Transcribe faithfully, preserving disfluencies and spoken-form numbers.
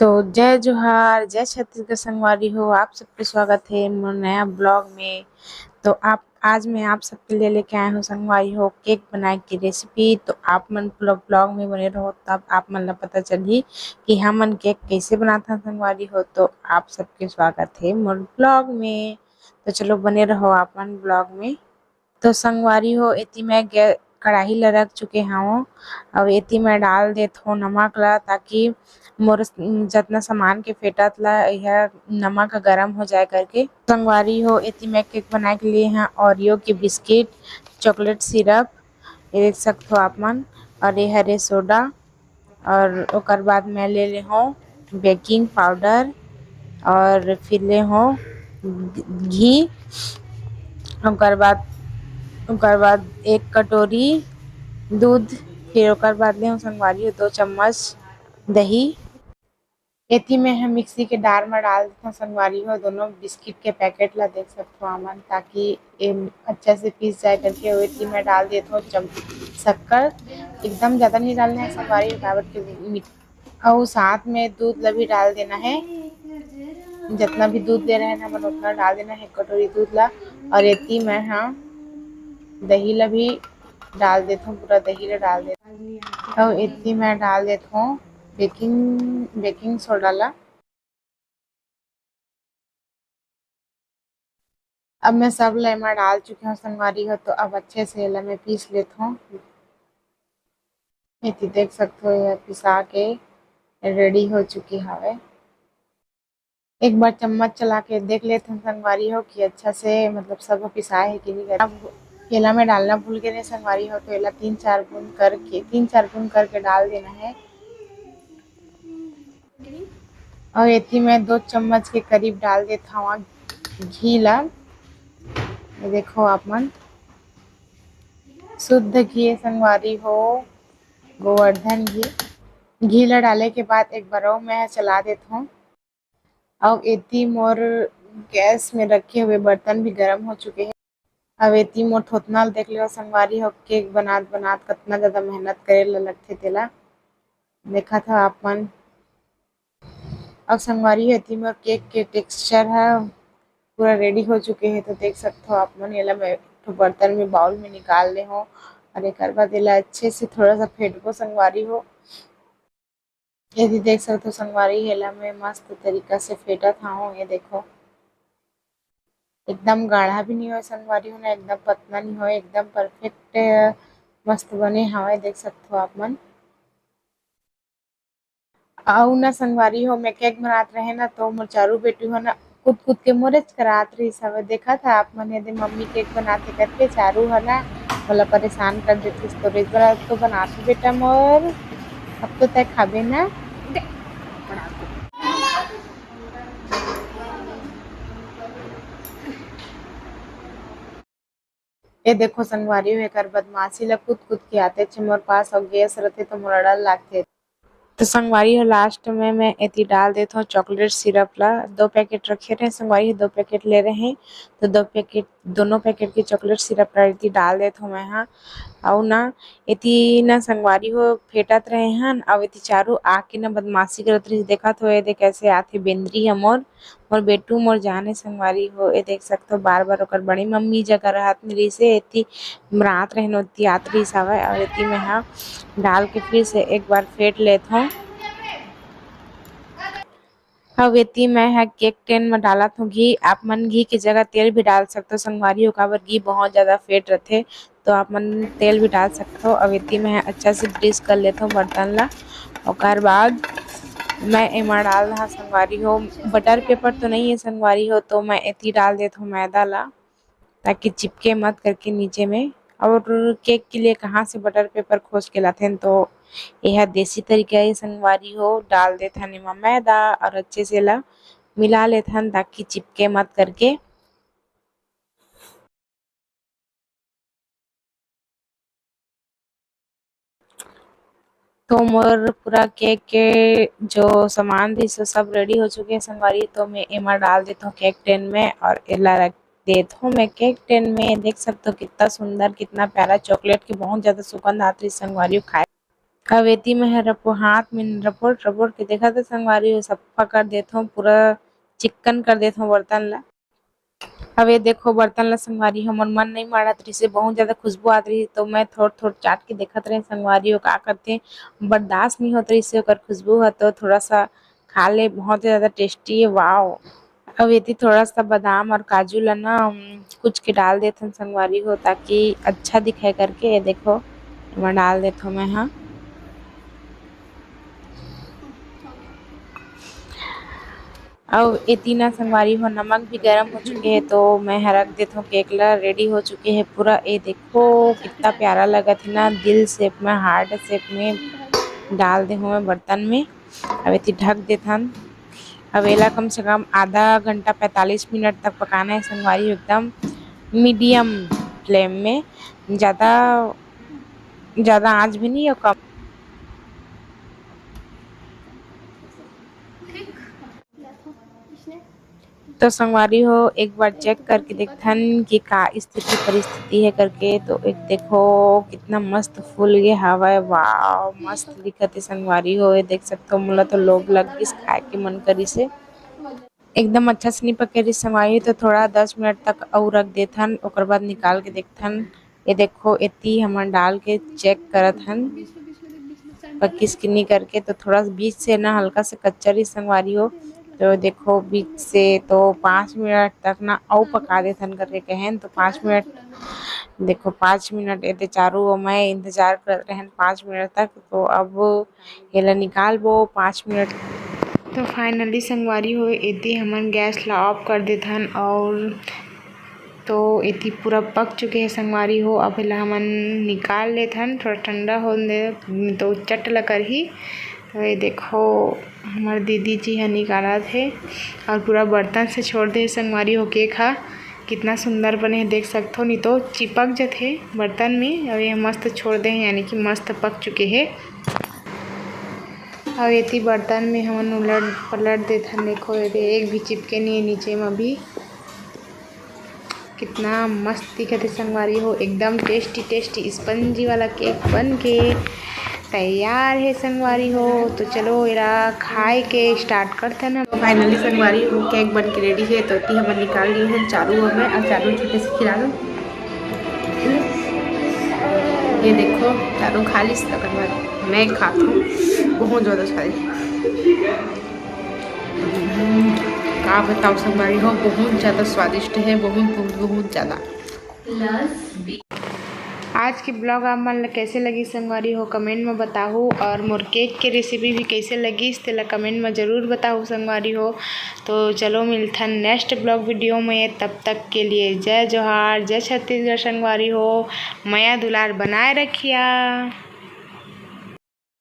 तो जय जोहार, जय छत्तीसगढ़ संगवारी हो, आप सबके स्वागत है मोर नया ब्लॉग में। तो आप, आज मैं आप सबके लिए लेके आया हूँ संगवारी हो केक बनाए की रेसिपी। तो आप मन पूरा ब्लॉग में बने रहो, तब आप मन ला पता चलही कि हमन केक कैसे बनाथन संगवारी हो। तो आप सबके स्वागत है मोर ब्लॉग में। तो चलो बने रहो आप मन ब्लॉग में। तो संगवारी हो, एती मैं गै-, कढ़ाई ल रख चुके हवं। अब एती मैं डाल देत हों नमक ला, ताकि मोर स-, जतना सामान के फेटत ला, यह नमक ह गरम हो जाए करके। संगवारी हो, एती मैं केक बनाए के लिए यहाँ ओरियो के बिस्किट, चॉकलेट सिरप, ये देख सकत हो आप मन, और ये हरे सोडा, और ओकर बाद मैं ले ले हों बेकिंग पाउडर, और फिर ले हों घी, ओकर बाद, ओकर बाद एक कटोरी दूध, फिर ओकर बाद ले हों संगवारी हो दो चम्मच दही। एती मैं ह मिक्सी के डार म डाल देथों संगवारी हो दोनों बिस्किट के पैकेट ला, देख सकथो हमन, ताकि ए अच्छा से पीस जाए करके। अउ एती मैं डाल देथों चम-, शक्कर, एकदम ज्यादा नहीं डालना है संगवारी हो, काबर के मीठ-, अउ साथ में दूध ला भी डाल देना है। जितना भी दूध ले रहे हैं हमन, उतना डाल देना है, एक कटोरी दूध ला। और एती मैं ह दही ला भी डाल देथों, पूरा दही ला डाल देथों। अउ एती मैं डाल देथों बेकिंग, बेकिंग सोडा ला। अब मैं सब ला एमा डाल चुके हूँ संगवारी हो, तो अब अच्छे से एला मैं पीस लेथों। एती देख सकथो, ये पिसा के रेडी हो चुके हवे। एक बार चम्मच चला के देख लेथन संगवारी हो कि अच्छा से, मतलब, सब पिसाए हे कि नहीं। अब एला मैं डालना भूल गए संगवारी हो, तो एला तीन चार बूंद करके, तीन चार बूंद करके डाल देना है। और एती मैं दो चम्मच के करीब डाल देत हवा घी ला। ये देखो आप मन, शुद्ध घी है संगवारी हो, गोवर्धन घी। घी ला डाले के बाद एक बार अउ मैं चला देत हूँ। अउ एती मोर गैस में रखे हुए बर्तन भी गरम हो चुके हैं। अब एती मोर थोथना ल देख लेवा संगवारी हो, केक बनात बनात कतना ज्यादा मेहनत करे ला लगथे तेला। देखत हव आप मन। अब संगवारी हो, एती मोर केक के टेक्सचर ह पूरा रेडी हो चुके हे, तो देख सकथो आप मन। एला मैं एक ठो बर्तन में, बाउल में निकाल ले हों और एकर बाद एला अच्छे से थोड़ा सा फेंटबो संगवारी हो। ये भी देख सकथो संगवारी, एला मैं मस्त तरीका से फेंटत हवं। ये देखो, एकदम गाढ़ा भी नहीं होय संगवारी हो, ना एकदम पतला नहीं होय, एकदम परफेक्ट मस्त बने हवय, देख सकथो आप मन। अउ ना संगवारी हो, मैं केक बनात रहे ना, तो मोर चारू बेटू ह ना कूद कूद के मोरेच करात रहिस हवय। देखत ह आप मन, एदे मम्मी केक बनाथे करके चारू ह ना मोला परेशान कर देतिस। तो एक बार तो बनात बेटा मोर, अब तो तय खाबे ना। ये देखो संगवारी हो, एकर बदमाशी ला कूद कूद के आतेच मोर पास, अउ गैस रथे तो मोला डर लागथे। तो संगवारी हो, लास्ट में मैं एती डाल देत हूँ चॉकलेट सिरप ला। दो पैकेट रखे रहे संगवारी हो, दो पैकेट ले रहे हैं, तो दो पैकेट, दोनों पैकेट के चॉकलेट सिरप ला एती डाल देत हूँ मैं हा। अउ ना एती ना संगवारी हो फेंटत रहे हन, अउ एती चारू आके ना बदमाशी करत रहिस। देखत हो एदे कैसे आथे बेंदरी ह मोर, मोर बेटू मोर जान हे संगवारी हो। ए देख सकथो, बार बार ओकर बड़ी मम्मी जगह रहत नइ रहिस हे, एती रात रहन ओती आत रहिस हवय। अउ एती मैं हा डाल के फिर से एक बार फेंट लेत हूँ। अब एती मैं ह केक टेन म डालत हूँ घी। आप मन घी के जगह तेल भी डाल सकथो संगवारी हो, काबर घी बहुत ज्यादा फेंट रथे, तो आप मन तेल भी डाल सकथो। अब एती मैं ह अच्छा से ग्रीस कर लेत हूँ बर्तन ला। ओकर बाद मैं एमा डाल रहा संगवारी हो, बटर पेपर तो नहीं है संगवारी हो, तो मैं एती डाल देत हूँ मैदा ला, ताकि चिपके मत करके नीचे में। और केक के लिए कहाँ से बटर पेपर खोज के लाथेन, तो यह देसी तरीका है संगवारी हो। डाल देथन एमा मैदा और अच्छे से ला मिला लेथन, ताकि चिपके मत करके। तो मोर पूरा केक के जो सामान रहिस, वो सब रेडी हो चुके हे संगवारी। तो मैं एमा डाल देत हूँ केक टेन में और एला रख देत हूँ मैं केक टेन में। देख सकते हो कितना सुंदर, कितना प्यारा, चॉकलेट के बहुत ज्यादा सुगंध आत रहिस संगवारी खाए। अब एती मैं ह रपो-, हाथ में रपोट रपोट के देखत हे संगवारी हो, सफा कर देथों, पूरा चिक्कन कर देथों बर्तन ला। अब ये देखो बर्तन ला संगवारी हो, मोर मन नहीं मानत रहिसे, बहुत ज्यादा खुशबू आत रहिस, तो मैं थोड़ थोड़ चाट के देखत रहे संगवारी हो, का करथे, बर्दाश्त नहीं होत रहिसे ओकर खुशबू ह, तो थोड़ा सा खा ले, बहुत ज्यादा टेस्टी है, वाओ। अब एती थोड़ा सा बादाम और काजू ला ना, अम, कुच के डाल देथन संगवारी हो, ताकि अच्छा दिखे करके। ये देखो, एमा डाल देथो मैं हा। अउ एती ना संगवारी हो, नमक भी गरम हो चुके हे, तो मैं ह रख देथो केक ला। रेडी हो चुके हे पूरा। ये देखो कितना प्यारा लगत हे ना, दिल शेप में, हार्ट शेप में डाल दे हूँ मैं बर्तन में। अब एती ढक देथन। अब एला कम से कम आधा घंटा पैंतालीस मिनट तक पकाना है संगवारी, एकदम मीडियम फ्लेम में, ज़्यादा, ज़्यादा आँच भी नहीं और कम। तो संगवारी हो, एक बार चेक करके देखथन कि का स्थिति परिस्थिति है करके। तो एक देखो कितना मस्त फूल गे हवय, वाओ, मस्त दिखत है संगवारी हो। ये देख सकथो, मोला तो लोभ लग गिस, खाए के मन करिस हे। एकदम अच्छा से नहीं पके रहिस संगवारी, तो थोड़ा दस मिनट तक अउ रख देथन, ओकर बाद निकाल के देखथन। ये देखो, एती हमन डाल के चेक करत हन, पकिस कि नहीं करके। तो थोड़ा सा बीच से ना हल्का से कच्चा रहिस संगवारी हो, तो देखो बीच से तो पाँच मिनट तक ना अउ पका देथन करके कहेन, तो पाँच मिनट, देखो पाँच मिनट एते चारू ओर मैं इंतजार करत रहेन पाँच मिनट तक। तो अब एला निकालबो पाँच मिनट। तो finally संगवारी हो, एती हमन गैस ला ऑफ कर देथन और तो एती पूरा पक चुके हे संगवारी हो। अब एला हमन निकाल लेथन, थोड़ा ठंडा होन दे, नहीं तो चट ला करही। तो ये देखो, हमर दीदी जी ह निकालत हे और पूरा बर्तन से छोड़ दे हे संगवारी हो। केक ह कितना सुंदर बने हे, देख सकथो, नहीं तो चिपक जथे बर्तन में। और ये मस्त छोड़ दे हे, यानी कि मस्त पक चुके हे। और एती बर्तन में हमन उलट पलट देथन। देखो, ये दे, एक भी चिपके नहीं है नीचे में अभी। कितना मस्त दिखत हे संगवारी हो, एकदम टेस्टी टेस्टी स्पंजी वाला केक बन के तैयार हे संगवारी हो। तो चलो, एला खाए के स्टार्ट करथन हम। Finally संगवारी हो, केक बन के रेडी हे। तो एती हमन निकाल लिए हन चारू ओर में, और चारू छोटे से खिला दो। ये देखो, चारू खा लिस, तकर बाद मैं खात हूँ। बहुत ज्यादा स्वादिष्ट। हम्म, का बताओ संगवारी हो, बहुत ज्यादा स्वादिष्ट है, बहुत, बहुत, बहुत ज्यादा। आज के ब्लॉग आप मन ला कैसे लगी संगवारी हो, कमेंट में बताहू, और मोर केक के रेसिपी भी कैसे लगिस, तेला कमेंट में जरूर बताहू संगवारी हो। तो चलो, मिलथन नेक्स्ट ब्लॉग वीडियो में, तब तक के लिए जय जोहार, जय छत्तीसगढ़ संगवारी हो, मया दुलार बनाए रखिया।